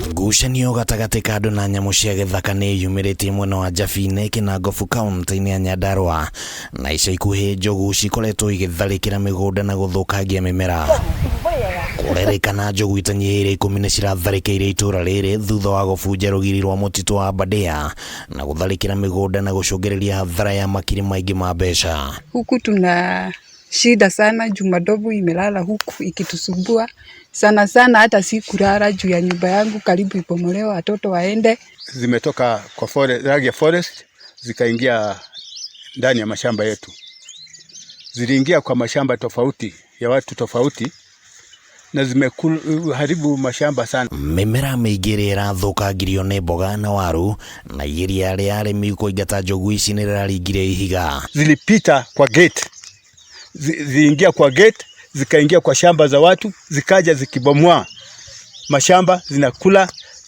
Ngucanio gatagatĩ ka andũ na nyamũ cia gĩthaka nĩ yumĩrĩtie mwena wa Njabi-inĩ Kinangofu kaunti-inĩ ya Nyandarua na ica ikuhĩ njogu cikoretwo igĩtharĩkĩra mĩgũnda na gũthũkangia mĩmera. Kũrerĩkana njogu itanyihĩire 10 nĩ ciratharĩkĩire itũra rĩrĩ thutha wa gũbunja rũgiri rwa mũtitũ wa Aberdare na gũtharĩkĩra mĩgũnda na gũcũngĩrĩria hathara ya makiri maingĩ ma mbeca. Huku tuna shida sana juu madovu imelala huku ikitusumbua sana sana, hata si kulala juu ya nyumba yangu karibu ibomolewe, watoto waende. Zimetoka kwa forest, Ragia Forest zikaingia ndani ya mashamba yetu. Ziliingia kwa mashamba tofauti ya watu tofauti na zimeharibu mashamba sana. Mĩmera mĩingĩ ĩrĩa ĩrathũkangirio nĩ mboga na waru na igeria rĩa arĩmi kũingata njogu ici nĩ rĩraringire ihiga. Zilipita kwa gate, ziliingia kwa gate, zikaingia kwa shamba za watu, zikaja zikibomoa mashamba,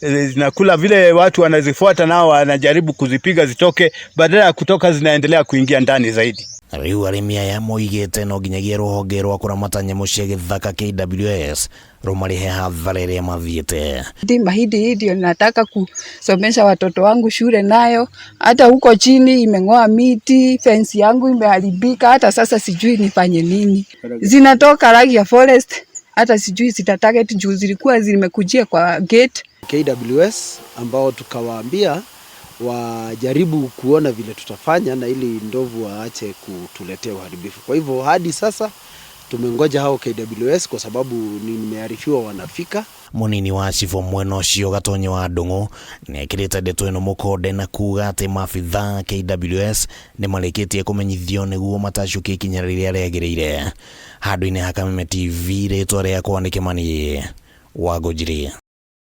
zinakula vile watu wanazifuata, nao wanajaribu kuzipiga zitoke, badala ya kutoka zinaendelea kuingia ndani zaidi. Rĩu arĩmi aya moigĩte no nginyagia rũhonge rwa kũramata nyamũ cia gĩthaka KWS rũmarĩhe hathara ĩrĩa mathiĩte. Ndi mahindi hii ndio nataka kusomesha watoto wangu shule nayo, hata huko chini imeng'oa miti, fence yangu imeharibika, hata sasa sijui nifanye nini. Zinatoka Ragia Forest, hata sijui zita target juu zilikuwa zimekujia kwa gate. KWS ambao tukawaambia wajaribu kuona vile tutafanya na ili ndovu waache kutuletea uharibifu. Kwa hivyo hadi sasa tumengoja hao KWS kwa sababu nimearifiwa wanafika. Munini wa cibũ mwena ũcio Gatonye wa Ndung'u nĩekĩrĩte ndeto ĩno mũkonde na kuga atĩ maabithaa KWS nĩmarĩkĩtie kũmenyithio nĩguo matacũkie ikinya rĩrĩa rĩagĩrĩire. Handũ-inĩ ha Kameme TV rĩtwa rĩakwa nĩ Kĩmani wa Ngũnjiri.